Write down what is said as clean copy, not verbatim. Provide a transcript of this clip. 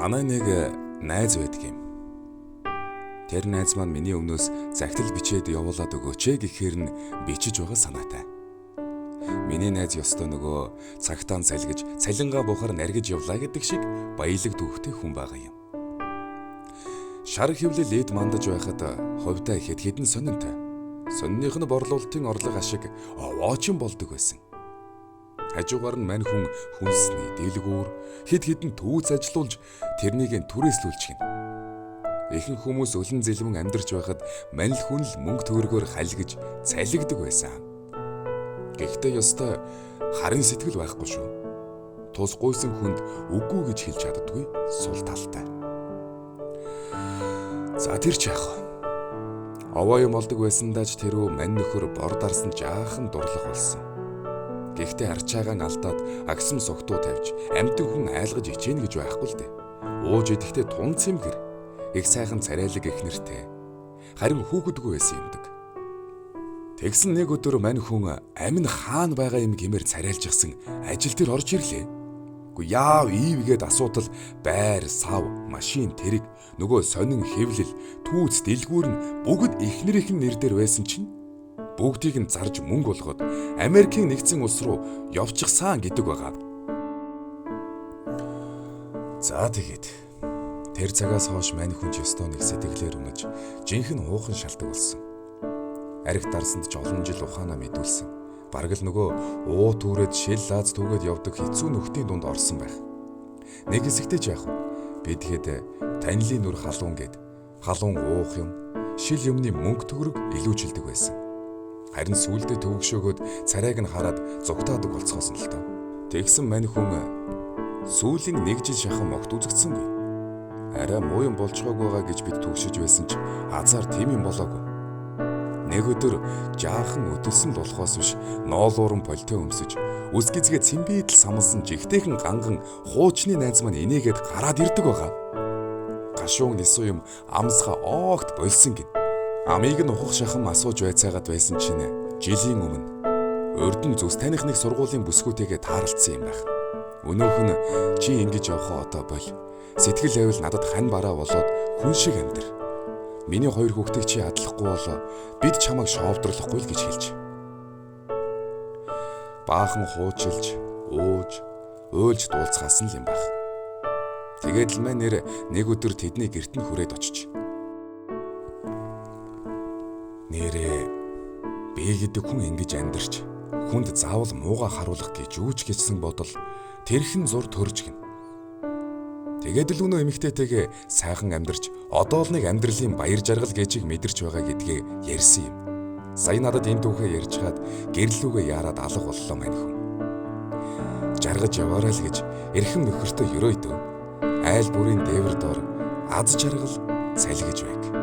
Манай нэг найз байдаг юм. Тэр найз маань миний өмнөөс захидал бичээд явуулаад өгөөч ээ гэхээр нь бичиж байгаа санаатай. Миний найз ёстой нөгөө цагтаан салгиж, цалингаа буухаар наргиж явлаа гэдэг шиг баялаг дүүхтэй хүн байгаа юм. Шар хөвлөл эд мандаж байхад хувьдаа хэд хэдэн сонинтой. Сонных нь борлуулалтын орлого ашиг овоочин болдог байсан. Хажуугаар нь мань хүн хүнсний дэлгүүр хэд хэдэн түүц ажилуулж тэрнийг нь түрээслүүлж гин. Ихэнх хүмүүс өлөн зэлмэн амьдарч байхад мань л хүн л мөнгө төгрөгөөр халигж цалигдаг байсан. Гэхдээ ёстой харын сэтгэл байхгүй шүү. Тус гуйсан хүнд үгүй гэж хэлж чаддаггүй сул талтай. За тэр ч яах вэ? Овоо юм болдог байсандаа ч тэрүү мань нөхөр бор дарсан жаахан дурлах болсон. Гэхдээ арчаагаан алдаад агсам согтуу тавьж амьтан хүн айлгаж ичээнэ гэж байхгүй л дээ. Ууж идэхдээ тун цэмгэр их сайхан царайлаг их нэртэй. Харин хүүхэдгүй байсан юмдаг. Тэгсэн нэг өдөр мань хүн амин хаана байгаа юм гэмээр царайлжчихсан ажил дээр орж ирлээ. Үгүй яав ийвгээд асуудал байр, сав, машин, тэрэг, нөгөө сонин хэвлэл, түүц, дэлгүүр нь бүгд эхнэрийнх нь нэр дээр байсан чинь бүгдийг нь зарж мөнгө олгоод Америкийн нэгдсэн улс руу явчихсан гэдэг байгаа. За тэгээд тэр цагаас хойш мань хүн ч ёстой нэг сэтгэлээр унаж жинхэнэ уухан шалтаг болсон. Ариг дарсанд ч олон жил ухаанаа мэдүүлсэн. Бараг л нөгөө уу түүрээд шил лаз түгээд явдаг хэцүү нөхдийн дунд орсон байх. Нэг хэсэгтээ ч яах вэ? Бид хэд танилын нүр халуун гэд халуун уух юм, шил юмны мөнгө төгрөг илүүчилдэг байсан. Харин сүүлдээ төвөгшөөгөөд царайг нь хараад зугтаадаг болцгоосон л доо. Тэгсэн мань хүн сүүлийн нэг жил шахан огт үзэгдсэнгүй. Арай муу юм болцгоогүй байгаа гэж бид түгшиж байсан ч азар тийм юм болоогүй. Нэг өдөр жаахан өтөлсөн л болохоос биш ноолууран полтио өмсөж өсгизгээ цэмбийдл самлсан жигтэйхэн ганган хуучны найз маань инээгээд гараад ирдэг байгаа. Гашуун нисүү юм амсгаа огт болсон гин. Амийг нь ухах шахам асууж байцаагаад байсан чинь жилийн өмнө урд нь зүс таних нэг сургуулийн бүсгүүтэйгээ тааралцсан юм байх. Өнөөх нь чи ингэж явхаа одоо боль. Сэтгэл байвал надад хань бараа болоод хүн шиг амьдр. Миний хоёр хүүхдийг чи адлахгүй бол бид чамайг шоовдрлохгүй л гэж хэлж. Баахан хуучилж, ууж, уйлж дуулцгаасан л юм байх. Тэгээд л мань нэр нэг өдөр тэдний гэрт нь хүрээд очиж. Нэрээ би гэдэг хүн ингэж амьдарч хүнд заавал муугаа харуулах гэж юу ч гэсэн бодол тэрхэн зур төрж гин. Тэгээд л өнөө эмэгтэйтэйгээ сайхан амьдарч одоо л нэг амьдралын баяр жаргал гэжийг мэдэрч байгаа гэдгээ ярьсан юм. Сая надад энэ түүхээ ярьж хаад гэрлүүгээ яарад алга боллоо мань хүн. Жаргаж яваарай л гэж эрхэм нөхөртөө ерөөйдөө. Айл бүрийн дээвэр дор аз жаргал цалгиж байг.